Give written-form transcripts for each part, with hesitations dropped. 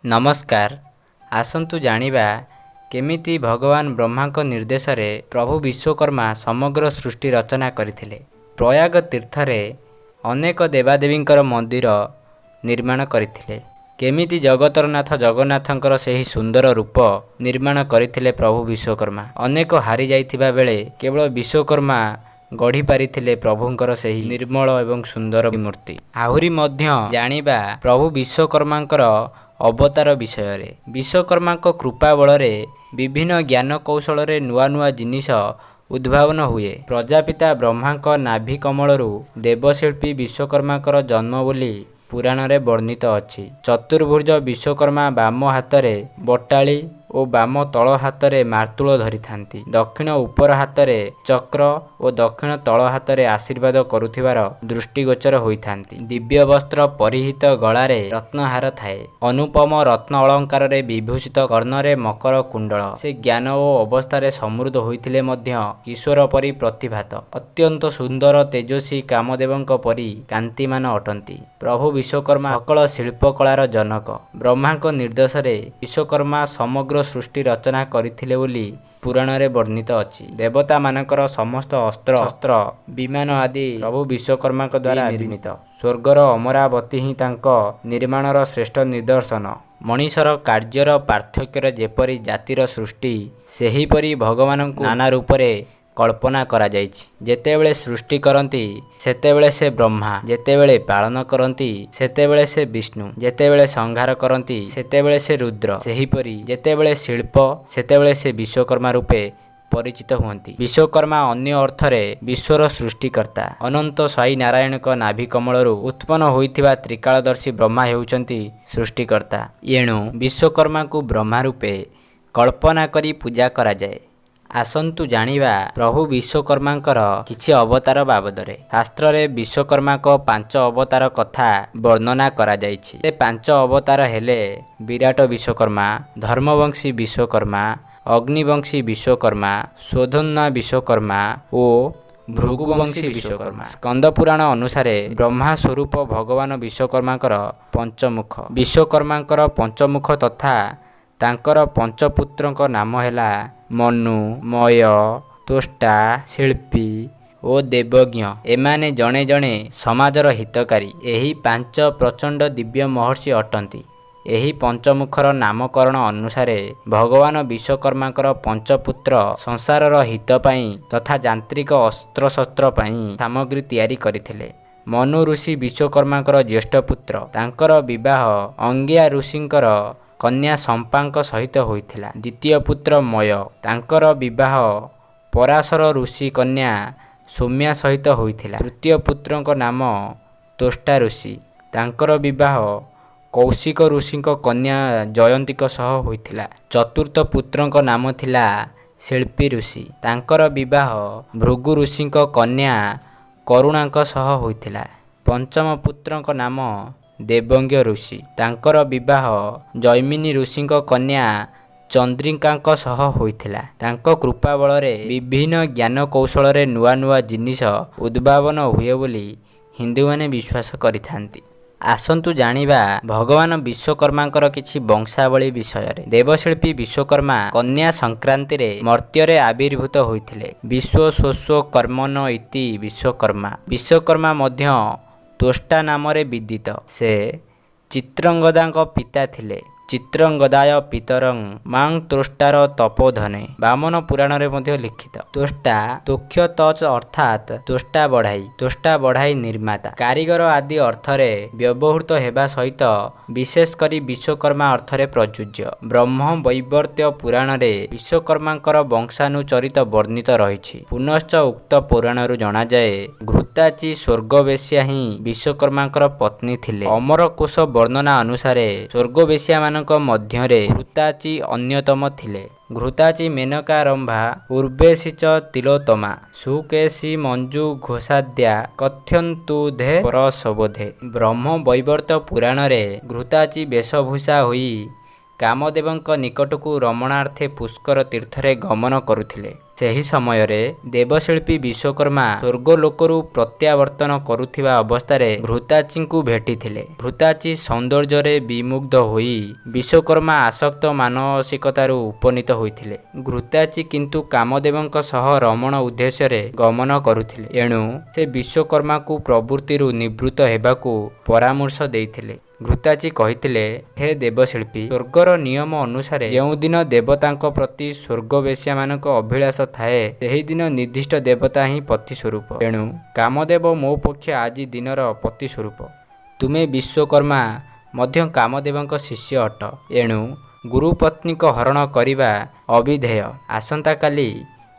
ନମସ୍କାର, ଆସନ୍ତୁ ଜାଣିବା କେମିତି ଭଗବାନ ବ୍ରହ୍ମାଙ୍କ ନିର୍ଦ୍ଦେଶରେ ପ୍ରଭୁ ବିଶ୍ୱକର୍ମା ସମଗ୍ର ସୃଷ୍ଟି ରଚନା କରିଥିଲେ। ପ୍ରୟାଗ ତୀର୍ଥରେ ଅନେକ ଦେବାଦେବୀଙ୍କର ମନ୍ଦିର ନିର୍ମାଣ କରିଥିଲେ। କେମିତି ଜଗତର ନାଥ ଜଗନ୍ନାଥଙ୍କର ସେହି ସୁନ୍ଦର ରୂପ ନିର୍ମାଣ କରିଥିଲେ ପ୍ରଭୁ ବିଶ୍ୱକର୍ମା। ଅନେକ ହାରିଯାଇଥିବା ବେଳେ କେବଳ ବିଶ୍ୱକର୍ମା ଗଢ଼ି ପାରିଥିଲେ ପ୍ରଭୁଙ୍କର ସେହି ନିର୍ମଳ ଏବଂ ସୁନ୍ଦର ମୂର୍ତ୍ତି। ଆହୁରି ମଧ୍ୟ ଜାଣିବା ପ୍ରଭୁ ବିଶ୍ୱକର୍ମାଙ୍କର ଅବତାର ବିଷୟରେ। ବିଶ୍ୱକର୍ମାଙ୍କ କୃପା ବଳରେ ବିଭିନ୍ନ ଜ୍ଞାନ କୌଶଳରେ ନୂଆ ନୂଆ ଜିନିଷ ଉଦ୍ଭାବନ ହୁଏ। ପ୍ରଜାପିତା ବ୍ରହ୍ମାଙ୍କ ନାଭି କମଳରୁ ଦେବଶିଳ୍ପୀ ବିଶ୍ୱକର୍ମାଙ୍କର ଜନ୍ମ ବୋଲି ପୁରାଣରେ ବର୍ଣ୍ଣିତ ଅଛି। ଚତୁର୍ଭୁଜ ବିଶ୍ୱକର୍ମା ବାମ ହାତରେ ବଟାଳି ଓ ବାମ ତଳ ହାତରେ ମାର୍ତୁଲ ଧରିଥାନ୍ତି। ଦକ୍ଷିଣ ଉପର ହାତରେ ଚକ୍ର ଓ ଦକ୍ଷିଣ ତଳ ହାତରେ ଆଶୀର୍ବାଦ କରୁଥିବାର ଦୃଷ୍ଟିଗୋଚର ହୋଇଥାନ୍ତି। ଦିବ୍ୟ ବସ୍ତ୍ର ପରିହିତ, ଗଳାରେ ରତ୍ନହାର ଥାଏ। ଅନୁପମ ରତ୍ନ ଅଳଙ୍କାରରେ ବିଭୂଷିତ, କର୍ଣ୍ଣରେ ମକର କୁଣ୍ଡଳ। ସେ ଜ୍ଞାନ ଓ ଅବସ୍ଥାରେ ସମୃଦ୍ଧ ହୋଇଥିଲେ ମଧ୍ୟ କିଶୋର ପରି ପ୍ରତିଭାତ। ଅତ୍ୟନ୍ତ ସୁନ୍ଦର, ତେଜସ୍ୱୀ, କାମଦେବଙ୍କ ପରି କାନ୍ତିମାନ ଅଟନ୍ତି। ପ୍ରଭୁ ବିଶ୍ୱକର୍ମା ସକଳ ଶିଳ୍ପକଳାର ଜନକ। ବ୍ରହ୍ମାଙ୍କ ନିର୍ଦ୍ଦେଶରେ ବିଶ୍ୱକର୍ମା ସମଗ୍ର ସୃଷ୍ଟି ରଚନା କରିଥିଲେ ବୋଲି ପୁରାଣରେ ବର୍ଣ୍ଣିତ ଅଛି। ଦେବତାମାନଙ୍କର ସମସ୍ତ ଅସ୍ତ୍ର, ଶସ୍ତ୍ର, ବିମାନ ଆଦି ପ୍ରଭୁ ବିଶ୍ୱକର୍ମାଙ୍କ ଦ୍ୱାରା ନିର୍ମିତ। ସ୍ୱର୍ଗର ଅମରାବତୀ ହିଁ ତାଙ୍କ ନିର୍ମାଣର ଶ୍ରେଷ୍ଠ ନିଦର୍ଶନ। ମଣିଷର କାର୍ଯ୍ୟର ପାର୍ଥକ୍ୟରେ ଯେପରି ଜାତିର ସୃଷ୍ଟି, ସେହିପରି ଭଗବାନଙ୍କୁ ନାନା ରୂପରେ କଳ୍ପନା କରାଯାଇଛି। ଯେତେବେଳେ ସୃଷ୍ଟି କରନ୍ତି, ସେତେବେଳେ ସେ ବ୍ରହ୍ମା; ଯେତେବେଳେ ପାଳନ କରନ୍ତି, ସେତେବେଳେ ସେ ବିଷ୍ଣୁ; ଯେତେବେଳେ ସଂହାର କରନ୍ତି, ସେତେବେଳେ ସେ ରୁଦ୍ର। ସେହିପରି ଯେତେବେଳେ ଶିଳ୍ପ, ସେତେବେଳେ ସେ ବିଶ୍ୱକର୍ମା ରୂପେ ପରିଚିତ ହୁଅନ୍ତି। ବିଶ୍ୱକର୍ମା ଅନ୍ୟ ଅର୍ଥରେ ବିଶ୍ୱର ସୃଷ୍ଟିକର୍ତ୍ତା। ଅନନ୍ତ ସ୍ୱାଇ ନାରାୟଣଙ୍କ ନାଭି କମଳରୁ ଉତ୍ପନ୍ନ ହୋଇଥିବା ତ୍ରିକାଳଦର୍ଶୀ ବ୍ରହ୍ମା ହେଉଛନ୍ତି ସୃଷ୍ଟିକର୍ତ୍ତା। ଏଣୁ ବିଶ୍ୱକର୍ମାଙ୍କୁ ବ୍ରହ୍ମା ରୂପେ କଳ୍ପନା କରି ପୂଜା କରାଯାଏ। ଆସନ୍ତୁ ଜାଣିବା ପ୍ରଭୁ ବିଶ୍ୱକର୍ମାଙ୍କର କିଛି ଅବତାର ବାବଦରେ। ଶାସ୍ତ୍ରରେ ବିଶ୍ୱକର୍ମାଙ୍କ 5 ଅବତାର କଥା ବର୍ଣ୍ଣନା କରାଯାଇଛି। ସେ 5 ଅବତାର ହେଲେ ବିରାଟ ବିଶ୍ୱକର୍ମା, ଧର୍ମବଂଶୀ ବିଶ୍ୱକର୍ମା, ଅଗ୍ନିବଂଶୀ ବିଶ୍ୱକର୍ମା, ସ୍ୱଧନ୍ୱା ବିଶ୍ୱକର୍ମା ଓ ଭୃଗୁବଂଶୀ ବିଶ୍ୱକର୍ମା। ସ୍କନ୍ଦପୁରାଣ ଅନୁସାରେ ବ୍ରହ୍ମା ସ୍ୱରୂପ ଭଗବାନ ବିଶ୍ୱକର୍ମାଙ୍କର ପଞ୍ଚମୁଖ। ବିଶ୍ୱକର୍ମାଙ୍କର ପଞ୍ଚମୁଖ ତଥା ତାଙ୍କର ପଞ୍ଚପୁତ୍ରଙ୍କ ନାମ ହେଲା ମନୁ, ମୟ, ତ୍ୱଷ୍ଟା, ଶିଳ୍ପୀ ଓ ଦେବଜ୍ଞ। ଏମାନେ ଜଣେ ଜଣେ ସମାଜର ହିତକାରୀ। ଏହି 5 ପ୍ରଚଣ୍ଡ ଦିବ୍ୟ ମହର୍ଷି ଅଟନ୍ତି। ଏହି ପଞ୍ଚମୁଖର ନାମକରଣ ଅନୁସାରେ ଭଗବାନ ବିଶ୍ୱକର୍ମାଙ୍କର ପଞ୍ଚପୁତ୍ର ସଂସାରର ହିତ ପାଇଁ ତଥା ଯାନ୍ତ୍ରିକ ଅସ୍ତ୍ରଶସ୍ତ୍ର ପାଇଁ ସାମଗ୍ରୀ ତିଆରି କରିଥିଲେ। ମନୁ ଋଷି ବିଶ୍ୱକର୍ମାଙ୍କର ଜ୍ୟେଷ୍ଠ ପୁତ୍ର। ତାଙ୍କର ବିବାହ ଅଙ୍ଗିରା ଋଷିଙ୍କର କନ୍ୟା ଶମ୍ପାଙ୍କ ସହିତ ହୋଇଥିଲା। ଦ୍ୱିତୀୟ ପୁତ୍ର ମୟ। ତାଙ୍କର ବିବାହ ପରାଶର ଋଷି କନ୍ୟା ସୌମ୍ୟା ସହିତ ହୋଇଥିଲା। ତୃତୀୟ ପୁତ୍ରଙ୍କ ନାମ ତ୍ୱଷ୍ଟା ଋଷି। ତାଙ୍କର ବିବାହ କୌଶିକ ଋଷିଙ୍କ କନ୍ୟା ଜୟନ୍ତୀଙ୍କ ସହ ହୋଇଥିଲା। ଚତୁର୍ଥ ପୁତ୍ରଙ୍କ ନାମ ଥିଲା ଶିଳ୍ପୀ ଋଷି। ତାଙ୍କର ବିବାହ ଭୃଗୁ ଋଷିଙ୍କ କନ୍ୟା କରୁଣାଙ୍କ ସହ ହୋଇଥିଲା। ପଞ୍ଚମ ପୁତ୍ରଙ୍କ ନାମ ଦେବଜ୍ଞ ଋଷି। ତାଙ୍କର ବିବାହ ଜୈମିନୀ ଋଷିଙ୍କ କନ୍ୟା ଚନ୍ଦ୍ରିକାଙ୍କ ସହ ହୋଇଥିଲା। ତାଙ୍କ କୃପା ବଳରେ ବିଭିନ୍ନ ଜ୍ଞାନ କୌଶଳରେ ନୂଆ ନୂଆ ଜିନିଷ ଉଦ୍ଭାବନ ହୁଏ ବୋଲି ହିନ୍ଦୁମାନେ ବିଶ୍ୱାସ କରିଥାନ୍ତି। ଆସନ୍ତୁ ଜାଣିବା ଭଗବାନ ବିଶ୍ୱକର୍ମାଙ୍କର କିଛି ବଂଶାବଳୀ ବିଷୟରେ। ଦେବଶିଳ୍ପୀ ବିଶ୍ୱକର୍ମା କନ୍ୟା ସଂକ୍ରାନ୍ତିରେ ମର୍ତ୍ତ୍ୟରେ ଆବିର୍ଭୂତ ହୋଇଥିଲେ। ବିଶ୍ୱ ସ୍ୱସ୍ୱ କର୍ମନ ଇତି ବିଶ୍ୱକର୍ମା। ବିଶ୍ୱକର୍ମା ମଧ୍ୟ ତ୍ୱଷ୍ଟା ନାମରେ ବିଦିତ। ସେ ଚିତ୍ରଙ୍ଗଦାଙ୍କ ପିତା ଥିଲେ। ଚିତ୍ରଙ୍ଗଦାୟ ପିତରଂ ମାଂ ତ୍ୱଷ୍ଟାର ତପୋଧନେ, ବାମନ ପୁରାଣରେ ମଧ୍ୟ ଲିଖିତ। ତ୍ୱଷ୍ଟା ତୋକ୍ଷ ତଚ୍ ଅର୍ଥାତ୍ ତ୍ୱଷ୍ଟା ବଢ଼ାଇ, ତ୍ୱଷ୍ଟା ବଢ଼ାଇ ନିର୍ମାତା, କାରିଗର ଆଦି ଅର୍ଥରେ ବ୍ୟବହୃତ ହେବା ସହିତ ବିଶେଷ କରି ବିଶ୍ୱକର୍ମା ଅର୍ଥରେ ପ୍ରଯୁଜ୍ୟ। ବ୍ରହ୍ମ ବୈବର୍ତ୍ତ ପୁରାଣରେ ବିଶ୍ୱକର୍ମାଙ୍କର ବଂଶାନୁଚରିତ ବର୍ଣ୍ଣିତ ରହିଛି। ପୁନଶ୍ଚ ଉକ୍ତ ପୁରାଣରୁ ଜଣାଯାଏ, ଘୃତାଚୀ ସ୍ୱର୍ଗବେଶ୍ୟା ହିଁ ବିଶ୍ୱକର୍ମାଙ୍କର ପତ୍ନୀ ଥିଲେ। ଅମରକୋଷ ବର୍ଣ୍ଣନା ଅନୁସାରେ ସ୍ୱର୍ଗବେଶ୍ୟାମାନଙ୍କ ମଧ୍ୟରେ ଘୃତାଚୀ ଅନ୍ୟତମ ଥିଲେ। ଘୃତାଚୀ ମେନକା ରମ୍ଭା ଉର୍ବଶୀ ଚ ତିଲୋତ୍ତମା ସୁକେଶୀ ମଞ୍ଜୁ ଘୋଷାଦ୍ୟା କଥ୍ୟନ୍ତୁଧେ ପରସବୋଧେ। ବ୍ରହ୍ମ ବୈବର୍ତ୍ତ ପୁରାଣରେ ଘୃତାଚୀ ବେଶଭୂଷା ହୋଇ କାମଦେବଙ୍କ ନିକଟକୁ ରମଣାର୍ଥେ ପୁଷ୍କର ତୀର୍ଥରେ ଗମନ କରୁଥିଲେ। ସେହି ସମୟରେ ଦେବଶିଳ୍ପୀ ବିଶ୍ୱକର୍ମା ସ୍ୱର୍ଗଲୋକରୁ ପ୍ରତ୍ୟାବର୍ତ୍ତନ କରୁଥିବା ଅବସ୍ଥାରେ ଘୃତାଚୀଙ୍କୁ ଭେଟିଥିଲେ। ଘୃତାଚୀ ସୌନ୍ଦର୍ଯ୍ୟରେ ବିମୁଗ୍ଧ ହୋଇ ବିଶ୍ୱକର୍ମା ଆସକ୍ତ ମାନସିକତାରୁ ଉପନୀତ ହୋଇଥିଲେ। ଘୃତାଚୀ କିନ୍ତୁ କାମଦେବଙ୍କ ସହ ରମଣ ଉଦ୍ଦେଶ୍ୟରେ ଗମନ କରୁଥିଲେ। ଏଣୁ ସେ ବିଶ୍ୱକର୍ମାଙ୍କୁ ପ୍ରବୃତ୍ତିରୁ ନିବୃତ୍ତ ହେବାକୁ ପରାମର୍ଶ ଦେଇଥିଲେ। ଘୃତାଚୀ କହିଥିଲେ, ହେ ଦେବଶିଳ୍ପୀ, ସ୍ୱର୍ଗର ନିୟମ ଅନୁସାରେ ଯେଉଁଦିନ ଦେବତାଙ୍କ ପ୍ରତି ସ୍ୱର୍ଗ ବେଶ୍ୟାମାନଙ୍କ ଅଭିଳାଷ ଥାଏ, ସେହିଦିନ ନିର୍ଦ୍ଦିଷ୍ଟ ଦେବତା ହିଁ ପତି ସ୍ୱରୂପ। ତେଣୁ କାମଦେବ ମୋ ପକ୍ଷେ ଆଜି ଦିନର ପତି ସ୍ୱରୂପ। ତୁମେ ବିଶ୍ୱକର୍ମା ମଧ୍ୟ କାମଦେବଙ୍କ ଶିଷ୍ୟ ଅଟ। ଏଣୁ ଗୁରୁପତ୍ନୀଙ୍କ ହରଣ କରିବା ଅବିଧେୟ। ଆସନ୍ତାକାଲି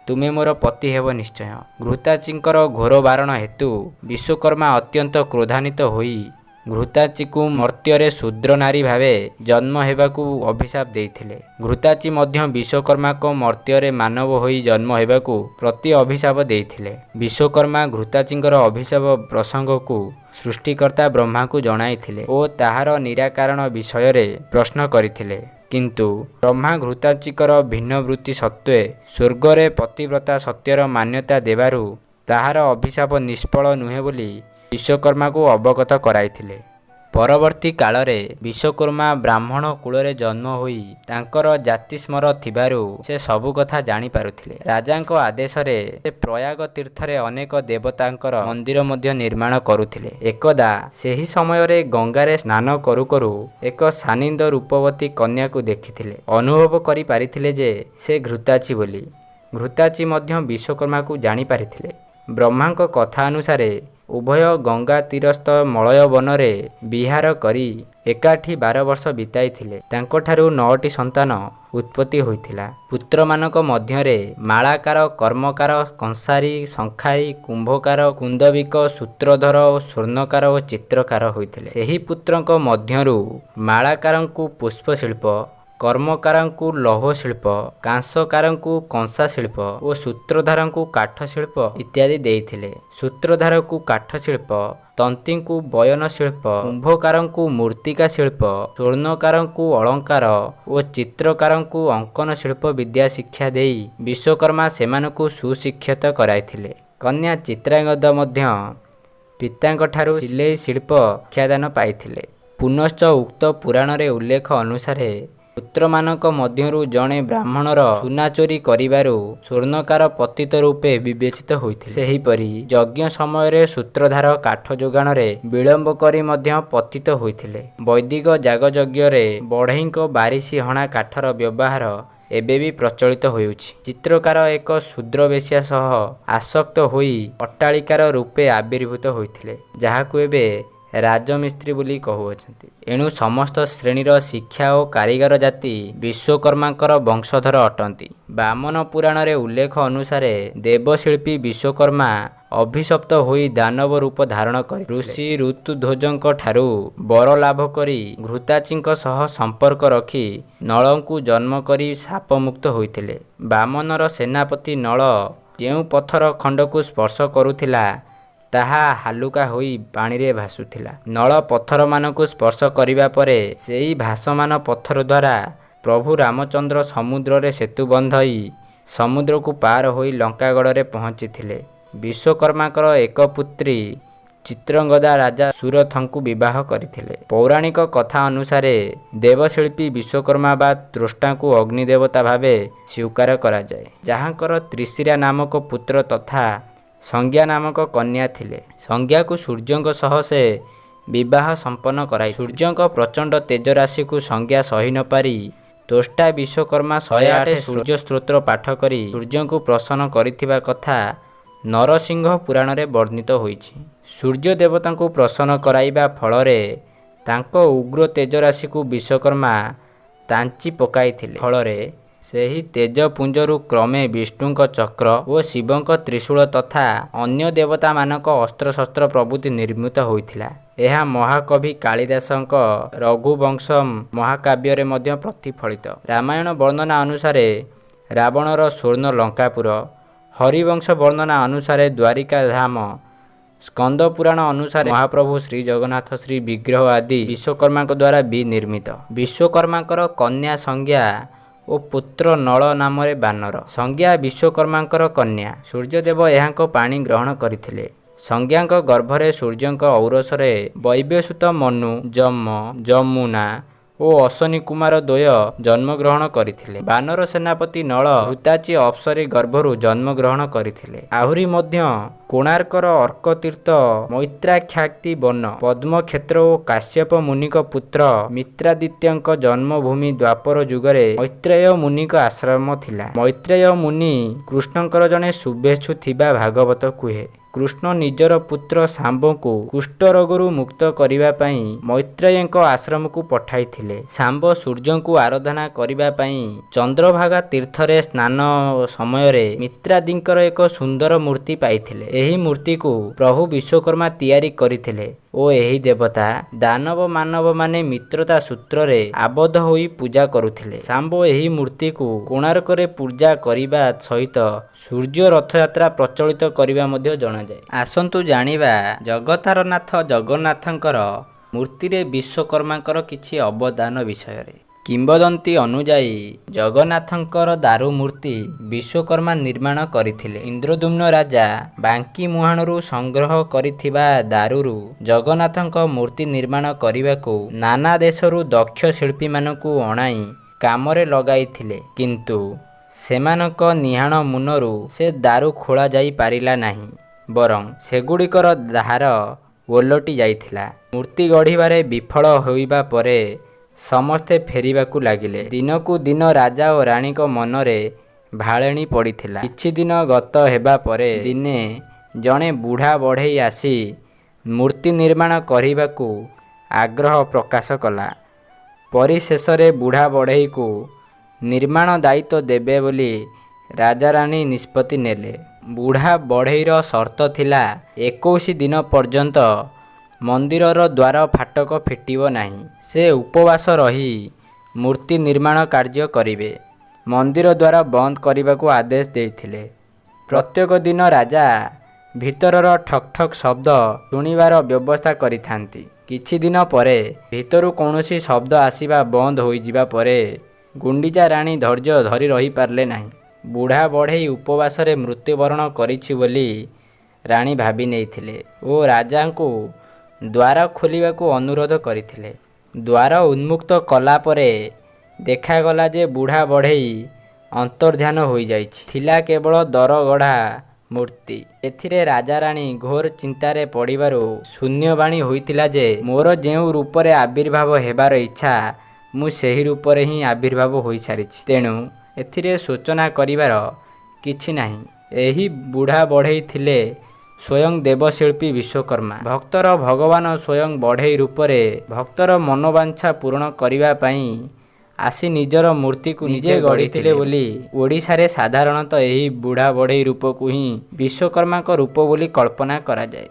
ତୁମେ ମୋର ପତି ହେବ ନିଶ୍ଚୟ। ଘୃତାଚୀଙ୍କର ଘୋର ବାରଣ ହେତୁ ବିଶ୍ୱକର୍ମା ଅତ୍ୟନ୍ତ କ୍ରୋଧାନ୍ୱିତ ହୋଇ ଘୃତାଚୀକୁ ମର୍ତ୍ତ୍ୟରେ ଶୂଦ୍ର ନାରୀ ଭାବେ ଜନ୍ମ ହେବାକୁ ଅଭିଶାପ ଦେଇଥିଲେ। ଘୃତାଚୀ ମଧ୍ୟ ବିଶ୍ୱକର୍ମାଙ୍କ ମର୍ତ୍ତ୍ୟରେ ମାନବ ହୋଇ ଜନ୍ମ ହେବାକୁ ପ୍ରତି ଅଭିଶାପ ଦେଇଥିଲେ। ବିଶ୍ୱକର୍ମା ଘୃତାଚୀଙ୍କର ଅଭିଶାପ ପ୍ରସଙ୍ଗକୁ ସୃଷ୍ଟିକର୍ତ୍ତା ବ୍ରହ୍ମାଙ୍କୁ ଜଣାଇଥିଲେ ଓ ତାହାର ନିରାକରଣ ବିଷୟରେ ପ୍ରଶ୍ନ କରିଥିଲେ। କିନ୍ତୁ ବ୍ରହ୍ମା ଘୃତାଚୀଙ୍କର ଭିନ୍ନ ବୃତ୍ତି ସତ୍ତ୍ୱେ ସ୍ୱର୍ଗରେ ପତିବ୍ରତା ସତ୍ୟର ମାନ୍ୟତା ଦେବାରୁ ତାହାର ଅଭିଶାପ ନିଷ୍ଫଳ ନୁହେଁ ବୋଲି ବିଶ୍ୱକର୍ମାଙ୍କୁ ଅବଗତ କରାଇଥିଲେ। ପରବର୍ତ୍ତୀ କାଳରେ ବିଶ୍ୱକର୍ମା ବ୍ରାହ୍ମଣ କୁଳରେ ଜନ୍ମ ହୋଇ ତାଙ୍କର ଜାତିସ୍ମର ଥିବାରୁ ସେ ସବୁକଥା ଜାଣିପାରୁଥିଲେ। ରାଜାଙ୍କ ଆଦେଶରେ ସେ ପ୍ରୟାଗ ତୀର୍ଥରେ ଅନେକ ଦେବତାଙ୍କର ମନ୍ଦିର ମଧ୍ୟ ନିର୍ମାଣ କରୁଥିଲେ। ଏକଦା ସେହି ସମୟରେ ଗଙ୍ଗାରେ ସ୍ନାନ କରୁ କରୁ ଏକ ସାନିନ୍ଦ ରୂପବତୀ କନ୍ୟାକୁ ଦେଖିଥିଲେ। ଅନୁଭବ କରି ପାରିଥିଲେ ଯେ ସେ ଘୃତାଚୀ ବୋଲି। ଘୃତାଚୀ ମଧ୍ୟ ବିଶ୍ୱକର୍ମାକୁ ଜାଣିପାରିଥିଲେ। ବ୍ରହ୍ମାଙ୍କ କଥା ଅନୁସାରେ ଉଭୟ ଗଙ୍ଗା ତୀରସ୍ଥ ମଳୟ ବନରେ ବିହାର କରି ଏକାଠି 12 ବର୍ଷ ବିତାଇଥିଲେ। ତାଙ୍କଠାରୁ ନଅଟି ସନ୍ତାନ ଉତ୍ପତ୍ତି ହୋଇଥିଲା। ପୁତ୍ରମାନଙ୍କ ମଧ୍ୟରେ ମାଳାକାର, କର୍ମକାର, କଂସାରି, ଶଙ୍ଖାରି, କୁମ୍ଭକାର, କୁନ୍ଦବିକ, ସୂତ୍ରଧର, ସ୍ୱର୍ଣ୍ଣକାର ଓ ଚିତ୍ରକାର ହୋଇଥିଲେ। ସେହି ପୁତ୍ରଙ୍କ ମଧ୍ୟରୁ ମାଳାକାରଙ୍କୁ ପୁଷ୍ପଶିଳ୍ପ, କର୍ମକାରଙ୍କୁ ଲୌହଶିଳ୍ପ, କାଂସକାରଙ୍କୁ କଂସାଶିଳ୍ପ ଓ ସୂତ୍ରଧାରଙ୍କୁ କାଠଶିଳ୍ପ ଇତ୍ୟାଦି ଦେଇଥିଲେ। ସୂତ୍ରଧାରକୁ କାଠଶିଳ୍ପ, ତନ୍ତୀଙ୍କୁ ବୟନଶିଳ୍ପ, କୁମ୍ଭକାରଙ୍କୁ ମୃତ୍ତିକା ଶିଳ୍ପ, ସ୍ୱର୍ଣ୍ଣକାରଙ୍କୁ ଅଳଙ୍କାର ଓ ଚିତ୍ରକାରଙ୍କୁ ଅଙ୍କନ ଶିଳ୍ପ ବିଦ୍ୟା ଶିକ୍ଷା ଦେଇ ବିଶ୍ୱକର୍ମା ସେମାନଙ୍କୁ ସୁଶିକ୍ଷିତ କରାଇଥିଲେ। କନ୍ୟା ଚିତ୍ରାଙ୍ଗଦା ମଧ୍ୟ ପିତାଙ୍କଠାରୁ ସିଲେଇ ଶିଳ୍ପ ଶିକ୍ଷାଦାନ ପାଇଥିଲେ। ପୁନଶ୍ଚ ଉକ୍ତ ପୁରାଣରେ ଉଲ୍ଲେଖ ଅନୁସାରେ ପୁତ୍ରମାନଙ୍କ ମଧ୍ୟରୁ ଜଣେ ବ୍ରାହ୍ମଣର ସୁନା ଚୋରି କରିବାରୁ ସ୍ୱର୍ଣ୍ଣକାର ପତିତ ରୂପେ ବିବେଚିତ ହୋଇଥିଲେ। ସେହିପରି ଯଜ୍ଞ ସମୟରେ ସୂତ୍ରଧାର କାଠ ଯୋଗାଣରେ ବିଳମ୍ବ କରି ମଧ୍ୟ ପତିତ ହୋଇଥିଲେ। ବୈଦିକ ଯାଗଯଜ୍ଞରେ ବଢ଼େଇଙ୍କ ବାରିସି ହଣା କାଠର ବ୍ୟବହାର ଏବେ ବି ପ୍ରଚଳିତ ହେଉଛି। ଚିତ୍ରକାର ଏକ ଶୂଦ୍ର ବେଶ୍ୟା ସହ ଆସକ୍ତ ହୋଇ ଅଟ୍ଟାଳିକାର ରୂପେ ଆବିର୍ଭୂତ ହୋଇଥିଲେ, ଯାହାକୁ ଏବେ ରାଜମିସ୍ତ୍ରୀ ବୋଲି କହୁଅଛନ୍ତି। ଏଣୁ ସମସ୍ତ ଶ୍ରେଣୀର ଶିକ୍ଷା ଓ କାରିଗର ଜାତି ବିଶ୍ୱକର୍ମାଙ୍କର ବଂଶଧର ଅଟନ୍ତି। ବାମନ ପୁରାଣରେ ଉଲ୍ଲେଖ ଅନୁସାରେ ଦେବଶିଳ୍ପୀ ବିଶ୍ୱକର୍ମା ଅଭିଶପ୍ତ ହୋଇ ଦାନବ ରୂପ ଧାରଣ କରି ଋଷି ଋତୁଧ୍ୱଜଙ୍କ ଠାରୁ ବର ଲାଭ କରି ଘୃତାଚୀଙ୍କ ସହ ସମ୍ପର୍କ ରଖି ନଳଙ୍କୁ ଜନ୍ମ କରି ଶାପମୁକ୍ତ ହୋଇଥିଲେ। ବାମନର ସେନାପତି ନଳ ଯେଉଁ ପଥର ଖଣ୍ଡକୁ ସ୍ପର୍ଶ କରୁଥିଲା, ତାହା ହାଲୁକା ହୋଇ ପାଣିରେ ଭାସୁଥିଲା। ନଳ ପଥରମାନଙ୍କୁ ସ୍ପର୍ଶ କରିବା ପରେ ସେହି ଭାସମାନ ପଥର ଦ୍ୱାରା ପ୍ରଭୁ ରାମଚନ୍ଦ୍ର ସମୁଦ୍ରରେ ସେତୁ ବନ୍ଧାଇ ସମୁଦ୍ରକୁ ପାର ହୋଇ ଲଙ୍କାଗଡ଼ରେ ପହଞ୍ଚିଥିଲେ। ବିଶ୍ୱକର୍ମାଙ୍କର ଏକ ପୁତ୍ରୀ ଚିତ୍ରାଙ୍ଗଦା ରାଜା ସୁରଥଙ୍କୁ ବିବାହ କରିଥିଲେ। ପୌରାଣିକ କଥା ଅନୁସାରେ ଦେବଶିଳ୍ପୀ ବିଶ୍ୱକର୍ମା ବା ତ୍ୱଷ୍ଟାଙ୍କୁ ଅଗ୍ନିଦେବତା ଭାବେ ସ୍ୱୀକାର କରାଯାଏ, ଯାହାଙ୍କର ତ୍ରିଶିରା ନାମକ ପୁତ୍ର ତଥା ସଂଜ୍ଞା ନାମକ କନ୍ୟା ଥିଲେ। ସଂଜ୍ଞାକୁ ସୂର୍ଯ୍ୟଙ୍କ ସହ ସେ ବିବାହ ସମ୍ପନ୍ନ କରାଇ ସୂର୍ଯ୍ୟଙ୍କ ପ୍ରଚଣ୍ଡ ତେଜରାଶିକୁ ସଂଜ୍ଞା ସହି ନପାରି ତ୍ୱଷ୍ଟା ବିଶ୍ୱକର୍ମା 108 ସୂର୍ଯ୍ୟ ସ୍ତୋତ୍ର ପାଠ କରି ସୂର୍ଯ୍ୟଙ୍କୁ ପ୍ରସନ୍ନ କରିଥିବା କଥା ନରସିଂହ ପୁରାଣରେ ବର୍ଣ୍ଣିତ ହୋଇଛି। ସୂର୍ଯ୍ୟ ଦେବତାଙ୍କୁ ପ୍ରସନ୍ନ କରାଇବା ଫଳରେ ତାଙ୍କ ଉଗ୍ର ତେଜରାଶିକୁ ବିଶ୍ୱକର୍ମା ତାଞ୍ଚି ପକାଇଥିଲେ। ଫଳରେ ସେହି ତେଜପୁଞ୍ଜରୁ କ୍ରମେ ବିଷ୍ଣୁଙ୍କ ଚକ୍ର ଓ ଶିବଙ୍କ ତ୍ରିଶୂଳ ତଥା ଅନ୍ୟ ଦେବତାମାନଙ୍କ ଅସ୍ତ୍ରଶସ୍ତ୍ର ପ୍ରଭୃତି ନିର୍ମିତ ହୋଇଥିଲା। ଏହା ମହାକବି କାଳିଦାସଙ୍କ ରଘୁବଂଶମ୍ ମହାକାବ୍ୟରେ ମଧ୍ୟ ପ୍ରତିଫଳିତ। ରାମାୟଣ ବର୍ଣ୍ଣନା ଅନୁସାରେ ରାବଣର ସ୍ୱର୍ଣ୍ଣ ଲଙ୍କାପୁର, ହରିବଂଶ ବର୍ଣ୍ଣନା ଅନୁସାରେ ଦ୍ୱାରିକା ଧାମ, ସ୍କନ୍ଦ ପୁରାଣ ଅନୁସାରେ ମହାପ୍ରଭୁ ଶ୍ରୀଜଗନ୍ନାଥ ଶ୍ରୀ ବିଗ୍ରହ ଆଦି ବିଶ୍ୱକର୍ମାଙ୍କ ଦ୍ୱାରା ବିନିର୍ମିତ। ବିଶ୍ୱକର୍ମାଙ୍କର କନ୍ୟା ସଂଜ୍ଞା ଓ ପୁତ୍ର ନଳ ନାମରେ ବାନର। ସଂଜ୍ଞା ବିଶ୍ୱକର୍ମାଙ୍କର କନ୍ୟା। ସୂର୍ଯ୍ୟଦେବ ଏହାଙ୍କ ପାଣି ଗ୍ରହଣ କରିଥିଲେ। ସଂଜ୍ଞାଙ୍କ ଗର୍ଭରେ ସୂର୍ଯ୍ୟଙ୍କ ଔରସରେ ବୈବସ୍ୱତ ମନୁ, ଯମ, ଯମୁନା ଓ ଅଶ୍ୱିନୀ କୁମାର ଦ୍ୱୟ ଜନ୍ମଗ୍ରହଣ କରିଥିଲେ। ବାନର ସେନାପତି ନଳ ଘୃତାଚୀ ଅପ୍ସରୀ ଗର୍ଭରୁ ଜନ୍ମଗ୍ରହଣ କରିଥିଲେ। ଆହୁରି ମଧ୍ୟ କୋଣାର୍କର ଅର୍କତୀର୍ଥ, ମୈତ୍ରାକ୍ଷାକ୍ତି ବନ, ପଦ୍ମକ୍ଷେତ୍ର ଓ କାଶ୍ୟପ ମୁନିଙ୍କ ପୁତ୍ର ମିତ୍ରାଦିତ୍ୟଙ୍କ ଜନ୍ମଭୂମି ଦ୍ୱାପର ଯୁଗରେ ମୈତ୍ରେୟ ମୁନିଙ୍କ ଆଶ୍ରମ ଥିଲା। ମୈତ୍ରେୟ ମୁନି କୃଷ୍ଣଙ୍କର ଜଣେ ଶୁଭେଚ୍ଛୁ ଥିବା ଭାଗବତ କୁହେ। କୃଷ୍ଣ ନିଜର ପୁତ୍ର ଶାମ୍ବଙ୍କୁ କୁଷ୍ଠରୋଗରୁ ମୁକ୍ତ କରିବା ପାଇଁ ମୈତ୍ରେୟଙ୍କ ଆଶ୍ରମକୁ ପଠାଇଥିଲେ। ଶାମ୍ବ ସୂର୍ଯ୍ୟଙ୍କୁ ଆରାଧନା କରିବା ପାଇଁ ଚନ୍ଦ୍ରଭାଗା ତୀର୍ଥରେ ସ୍ନାନ ସମୟରେ ମିତ୍ରାଦିଙ୍କର ଏକ ସୁନ୍ଦର ମୂର୍ତ୍ତି ପାଇଥିଲେ। ଏହି ମୂର୍ତ୍ତିକୁ ପ୍ରଭୁ ବିଶ୍ୱକର୍ମା ତିଆରି କରିଥିଲେ ଓ ଏହି ଦେବତା ଦାନବ ମାନବମାନେ ମିତ୍ରତା ସୂତ୍ରରେ ଆବଦ୍ଧ ହୋଇ ପୂଜା କରୁଥିଲେ। ଶାମ୍ବ ଏହି ମୂର୍ତ୍ତିକୁ କୋଣାର୍କରେ ପୂଜା କରିବା ସହିତ ସୂର୍ଯ୍ୟ ରଥଯାତ୍ରା ପ୍ରଚଳିତ କରିବା ମଧ୍ୟ ଜଣାଯାଏ। ଆସନ୍ତୁ ଜାଣିବା ଜଗତର ନାଥ ଜଗନ୍ନାଥଙ୍କର ମୂର୍ତ୍ତିରେ ବିଶ୍ୱକର୍ମାଙ୍କର କିଛି ଅବଦାନ ବିଷୟରେ। କିମ୍ବଦନ୍ତୀ ଅନୁଯାୟୀ ଜଗନ୍ନାଥଙ୍କର ଦାରୁ ମୂର୍ତ୍ତି ବିଶ୍ୱକର୍ମା ନିର୍ମାଣ କରିଥିଲେ। ଇନ୍ଦ୍ରଦ୍ୟୁମ୍ନ ରାଜା ବାଙ୍କି ମୁହାଣରୁ ସଂଗ୍ରହ କରିଥିବା ଦାରୁରୁ ଜଗନ୍ନାଥଙ୍କ ମୂର୍ତ୍ତି ନିର୍ମାଣ କରିବାକୁ ନାନା ଦେଶରୁ ଦକ୍ଷ ଶିଳ୍ପୀମାନଙ୍କୁ ଅଣାଇ କାମରେ ଲଗାଇଥିଲେ। କିନ୍ତୁ ସେମାନଙ୍କ ନିହାଣ ମୁନରୁ ସେ ଦାରୁ ଖୋଳା ଯାଇପାରିଲା ନାହିଁ, ବରଂ ସେଗୁଡ଼ିକର ଧାର ଓଲଟି ଯାଇଥିଲା। ମୂର୍ତ୍ତି ଗଢ଼ିବାରେ ବିଫଳ ହୋଇବା ପରେ ସମସ୍ତେ ଫେରିବାକୁ ଲାଗିଲେ। ଦିନକୁ ଦିନ ରାଜା ଓ ରାଣୀଙ୍କ ମନରେ ଭାଳେଣି ପଡ଼ିଥିଲା। କିଛିଦିନ ଗତ ହେବା ପରେ ଦିନେ ଜଣେ ବୁଢ଼ା ବଢ଼େଇ ଆସି ମୂର୍ତ୍ତି ନିର୍ମାଣ କରିବାକୁ ଆଗ୍ରହ ପ୍ରକାଶ କଲା। ପରିଶେଷରେ ବୁଢ଼ା ବଢ଼େଇକୁ ନିର୍ମାଣ ଦାୟିତ୍ୱ ଦେବେ ବୋଲି ରାଜାରାଣୀ ନିଷ୍ପତ୍ତି ନେଲେ। ବୁଢ଼ା ବଢ଼େଇର ସର୍ତ୍ତ ଥିଲା, 21 ଦିନ ପର୍ଯ୍ୟନ୍ତ ମନ୍ଦିରର ଦ୍ୱାର ଫାଟକ ଫିଟିବ ନାହିଁ। ସେ ଉପବାସ ରହି ମୂର୍ତ୍ତି ନିର୍ମାଣ କାର୍ଯ୍ୟ କରିବେ। ମନ୍ଦିର ଦ୍ୱାର ବନ୍ଦ କରିବାକୁ ଆଦେଶ ଦେଇଥିଲେ। ପ୍ରତ୍ୟେକ ଦିନ ରାଜା ଭିତରର ଠକ୍ ଠକ୍ ଶବ୍ଦ ଶୁଣିବାର ବ୍ୟବସ୍ଥା କରିଥାନ୍ତି। କିଛିଦିନ ପରେ ଭିତରୁ କୌଣସି ଶବ୍ଦ ଆସିବା ବନ୍ଦ ହୋଇଯିବା ପରେ ଗୁଣ୍ଡିଚା ରାଣୀ ଧୈର୍ଯ୍ୟ ଧରି ରହିପାରିଲେ ନାହିଁ। ବୁଢ଼ା ବଢ଼େଇ ଉପବାସରେ ମୃତ୍ୟୁବରଣ କରିଛି ବୋଲି ରାଣୀ ଭାବି ନେଇଥିଲେ ଓ ରାଜାଙ୍କୁ ଦ୍ୱାର ଖୋଲିବାକୁ ଅନୁରୋଧ କରିଥିଲେ। ଦ୍ୱାର ଉନ୍ମୁକ୍ତ କଲା ପରେ ଦେଖାଗଲା ଯେ ବୁଢ଼ା ବଢ଼େଇ ଅନ୍ତର୍ଦ୍ଧାନ ହୋଇଯାଇଛି। ଥିଲା କେବଳ ଦରଗଢ଼ା ମୂର୍ତ୍ତି। ଏଥିରେ ରାଜାରାଣୀ ଘୋର ଚିନ୍ତାରେ ପଡ଼ିବାରୁ ଶୂନ୍ୟବାଣୀ ହୋଇଥିଲା ଯେ, ମୋର ଯେଉଁ ରୂପରେ ଆବିର୍ଭାବ ହେବାର ଇଚ୍ଛା, ମୁଁ ସେହି ରୂପରେ ହିଁ ଆବିର୍ଭାବ ହୋଇସାରିଛି। ତେଣୁ ଏଥିରେ ଶୋଚନା କରିବାର କିଛି ନାହିଁ। ଏହି ବୁଢ଼ା ବଢ଼େଇ ଥିଲେ ସ୍ୱୟଂ ଦେବଶିଳ୍ପୀ ବିଶ୍ୱକର୍ମା। ଭକ୍ତର ଭଗବାନ ସ୍ୱୟଂ ବଢ଼େଇ ରୂପରେ ଭକ୍ତର ମନୋବାଞ୍ଛା ପୂରଣ କରିବା ପାଇଁ ଆସି ନିଜର ମୂର୍ତ୍ତିକୁ ନିଜେ ଗଢ଼ିଥିଲେ ବୋଲି ଓଡ଼ିଶାରେ ସାଧାରଣତଃ ଏହି ବୁଢ଼ା ବଢ଼େଇ ରୂପକୁ ହିଁ ବିଶ୍ୱକର୍ମାଙ୍କ ରୂପ ବୋଲି କଳ୍ପନା କରାଯାଏ।